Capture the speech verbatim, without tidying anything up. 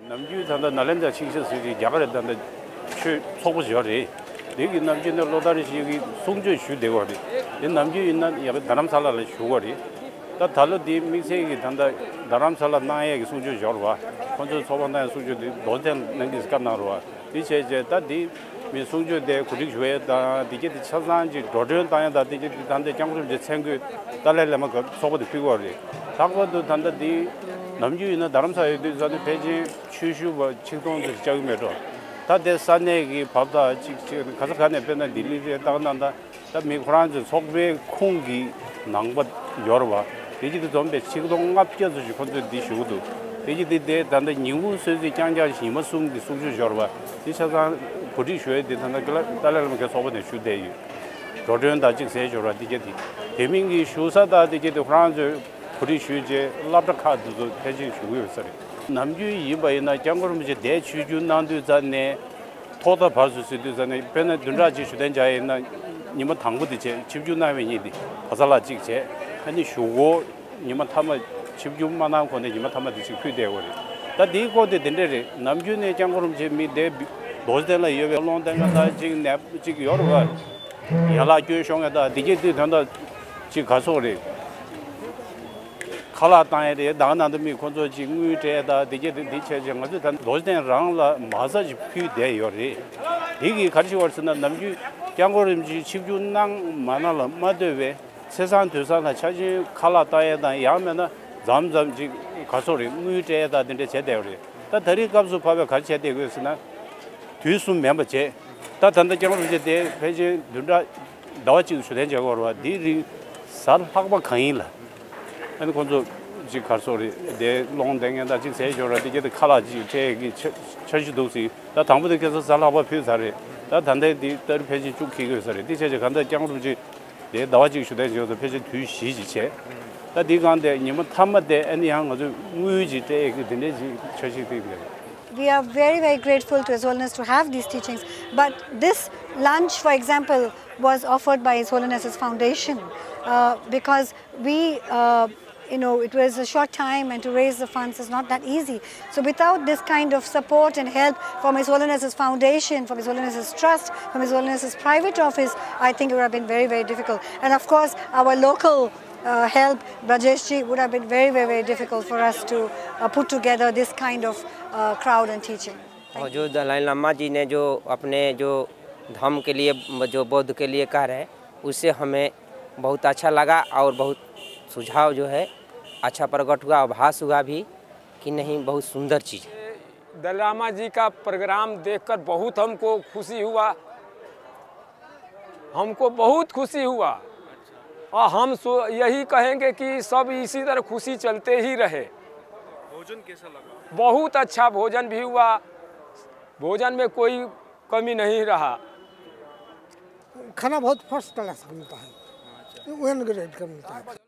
ནམ་རྒྱུན་ད་ལྟ་ནཱ་ལེནྡྲ་ཆིག་ཤ་ཟེར་གྱི་རྒྱ་གར་ད་ལྟ་ཆོས་ཚོགས་པ་ཞིག་ཡོད་རེད། དེ་གི་ནམ་རྒྱུན་ནས་ལོ་ལྟར་ཞིག་གི་གསུང་ཆོས་ཞུ་བསྡད་ཡོད་རེད། དེ་ནམ་རྒྱུན་ཡིན་ན་ཡ་གི་རྡ་རམ་ས་ལ་ལ་ཞུ་གི་རེད། ད་ད་ལོ་དེ་དམིགས་བསལ་གྱི་ད་ལྟ་རྡ་རམ་ས་ལ་གནང་ཡས་ཀྱི་གསུང་ཆོས་ཞིག་ཡོད་རེད་བ། ཁོང་ཚོའི་ཚོགས་པ་གནང་ཡས་གསུང་ཆོས་དེ་རྡོ་རྗེ་གདན་གནང་གི་བཀའ་གནང་རེད་བ། དེ་བྱས་རྗེས་ད་དེ་མི་གསུང་ཆོས་དེ་གོ་སྒྲིག་ཞུ་ཡས་དང་དེ་གྱད་དེ་ཆ་ཚང་ཅིག་འགྲོ་གྲོན་བཏང་ཡས་དང་དེ་གྱད་དེ་ད་ལྟ་སྐྱབས་མགོན་རིན་པོ་ཆེ་མཚན་བཀོད་ཏཱ་ལའི་བླ་མ་གི་ཚོགས་པ་དེ་ཕུལ་གྱི་ཡོད་རེད། ལྷག་པར་དུ་ད་ལྟ་དེ་ནམ་རྒྱུན་ཡིན་ན་རྡ་རམ་ས་ལ་ཡོད་དུས་ཙང་ནས་ཕལ་ཆེར་ཆོས་ཞུ་བ་ཆིག་སྟོང་ཙམ་བཅར་གྱི་མེད་འགྲོ། ད་དེ་ས་གནས་ཀྱི་བབ་དང་ཅིག་ཅིག་ག་ས་ག་ནས་དཔེར་ན་ལྡི་ལི་རེད་ད་ག་ནང་ད། ད་མི་ཁོ་རང་ཚོའི་ཚོགས་པའི་ཁོངས་ཀྱི་ནང་པ་ཡོད་རེད་བ། དེ་གྱད་དེ་འཛོམས་པའི་ཆིག་སྟོང་ལྔ་བརྒྱ་ཙམ་ཞིག་ཁོ་ཚོས་འདི་ཞུ་གི་འདུག་དེ་གྱད་དེ་དེ་ད་ལྟ་ཉིན་གུང་གསོལ་ཚིགས་རྐྱང་རྐྱང་ཞིག་ཉི་མ་གསུམ་གྱི་གསུང་ཆོས་ཞིག་ཡོད་རེད་བ། དེ་ཆ་ཚང་གོ་སྒྲིག་ཞུ་ཡས་དེ་ད་ལྟ་ཏཱ་ལའི་བླ་མ་གི་ཚོགས་པ་ནས་ཞུ་བསྡད་ཡོད། འགྲོ་གྲོན་དང་གཅིག་ཟས་ཞོར་བ་དེ་གྱད་དེ། དེ་མིན་གྱི་བཞུགས་ས་དང་དེ་གྱད་དེ་ཁོ་རང་ཚོས་གོ་སྒྲིག་ཞུས་རྗེས་སློབ་གྲྭ་ཁག་དེ་ཚོ་ཕལ་ཆེར་ཞུ་གི་ཡོད་ས་རེད། ནམ་རྒྱུན་ཡིན་པ་ཡིན་ན་སྐྱབས་མགོན་རིན་པོ་ཆེ་འདིར་ཆིབས་བསྒྱུར་གནང་དུས་ཙང་ནས། ཐོག་མཐའ་བར་གསུམ་ཟེར་དུས་ཙང་ནས་དཔེར་ན་བདུན་ཕྲག་གཅིག་ཞུ་གཏན་འཇགས་ཡིན་ན་ཉི་མ་དང་པོ་དེ་བྱས། ཆིབས་བསྒྱུར་གནང་བའི་ཉིན་དེ་བ་ཚ་ལ་གཅིག་བྱས། ཨ་ནི་གཞུག་གུ་ཉི་མ་མཐའ་མ་ཆིབས་བསྒྱུར་མ་གནང་གོང་ནས་ཉི་མ་མཐའ་མ་དེ་གཅིག་ཕུལ་བསྡད་ཡོད་རེད། ད་དེའི་སྐོར་དེ་དེ་འདྲས་རེད། ནམ་རྒྱུན་ནས་སྐྱབས་མགོན་རིན་པོ་ཆེ་མི་འདིར་རྡོ་རྗེ་གདན་ལ་ཡོད་པའི་ཀློང་གདན་ཁ་ད་གཅིག་ནས་གཅིག་ཡོད་རེད་བ། ཡན་ལག་སྐྱོན་ཤོང་ཡས་དང་དེ་གྱད་དེ་དོན་དག་ཅིག་ག་ཚོད་རེད། ཁ་ལག་བཏང་ཡས་རེད། ད་ག་ནང་དུ་མི་ཁོ་ཚོ་ཅིག་དངུལ་སྤྲད་ཡས་དང་དེ་གྱད་དེ་འདི་བྱས་རྗེས་ང་ཚོས་ད་རྡོ་རྗེ་གདན་རང་ལ་མ་རྩ་ཅིག་ཕུལ་བསྡད་ཡོད་རེད། དེ་གིས་ག་རེ་ཞིག་ཡོད་རེད་ཟེར་ན་ནམ་རྒྱུན་སྐྱབས་མགོན་རིན་པོ་ཆེ་ཆིབས་བསྒྱུར་གནང་མ་གནང་ལ་མ་ལྟོས་པའི་ཚེས་བཟང་དུས་བཟང་ལ་ཆ་ཆེན་ཁ་ལག་བཏང་ཡས་དང་ཡང་མིན་ན་མཚམས་མཚམས་ཅིག་ག་ཚོད་རེད་དངུལ་སྤྲད་ཡས་དང་དེ་འདྲ་བྱས་བསྡད་ཡོད་རེད། ད་ད་རེས་སྐབས་སུ་བབས་པའི་ག་རེ་བྱས་བསྡད་དགོས་ཟེར་ན། དུས་གསུམ་མིན་པ་བྱས། ད་ད་ལྟ་སྐྱབས་མགོན་རིན་པོ་ཆེ་དེ་ཕལ་ཆེར་བདུན་ཕྲག་ཟླ་བ་གཅིག་ཞུ་གཏན་འཇགས་ཀྱི་ཡོད་རེད་བ། དེའི་རིང་གཟའ་ལྷག་པ་གང་ཡིན་ལ། ཨ་ནི་ཁོང་ཚོ་ཅིག་ག་རེ་ཟེར་དགོས་རེད། དེ་ཀློང་གདན་ངན་དང་ཅིག་ཟས་ཞོར་ར་དེ་གྱད་དེ་ཁ་ལག་ཅིག་སྤྲད་ཀྱི་འཆར་འཆར་གཞི་འདུག་ཟེར། ད་དང་པོ་དེ་ཁ་སང་གཟའ་ལྷག་པ་ཕུལ་ཚར་རེད། ད་ད་ལྟའི་དེ་ཏ་རིག་ཕལ་ཆེར་བཅུ་འཁེལ་གྱི་ཡོད་ས་རེད། དེ་བྱས་ཙང་གང་ལྟར་སྐྱབས་མགོན་རིན་པོ་ཆེ་དེ་ཟླ་བ་གཅིག་ཞུ་གཏན་འཇགས་ཡོད་ས། ཕལ་ཆེར་དུས་བཞི་ཅིག་བྱས། ད་དེའི་སྒང་དེ་ཉི་མ་མཐའ་མ་དེ་ཨ་ནི་ཡང་ང་ཚོས་དངུལ་ཅིག་སྤྲད་ཀྱི་དེ་འདྲས་ཅིག་འཆར་གཞི་བཏིང་ཡོད་རེད། We are very, very grateful to His Holiness to have these teachings. But this lunch, for example, was offered by His Holiness's foundation, uh, because we, uh, you know, it was a short time and to raise the funds is not that easy. So without this kind of support and help from His Holiness's foundation, from His Holiness's trust, from His Holiness's private office, I think it would have been very, very difficult. And of course, our local uh, help, Brajesh ji, would have been very, very, very difficult for us to uh, put together this kind of uh, crowd and teaching. Thank और you. जो दलाई लामा जी ने जो अपने जो धर्म के लिए, जो बौद्ध के लिए कह रहे हैं, उससे हमें बहुत अच्छा लगा और बहुत सुझाव जो है अच्छा प्रकट हुआ, आभास हुआ भी कि नहीं, बहुत सुंदर चीज़ है। दलाई लामा जी का प्रोग्राम देखकर बहुत हमको खुशी हुआ। हमको बहुत खुशी हुआ और हम सो यही कहेंगे कि सब इसी तरह खुशी चलते ही रहे। भोजन कैसा लगा? बहुत अच्छा भोजन भी हुआ, भोजन में कोई कमी नहीं रहा। खाना बहुत फर्स्ट क्लास का मिलता है, वन ग्रेड का मिलता है।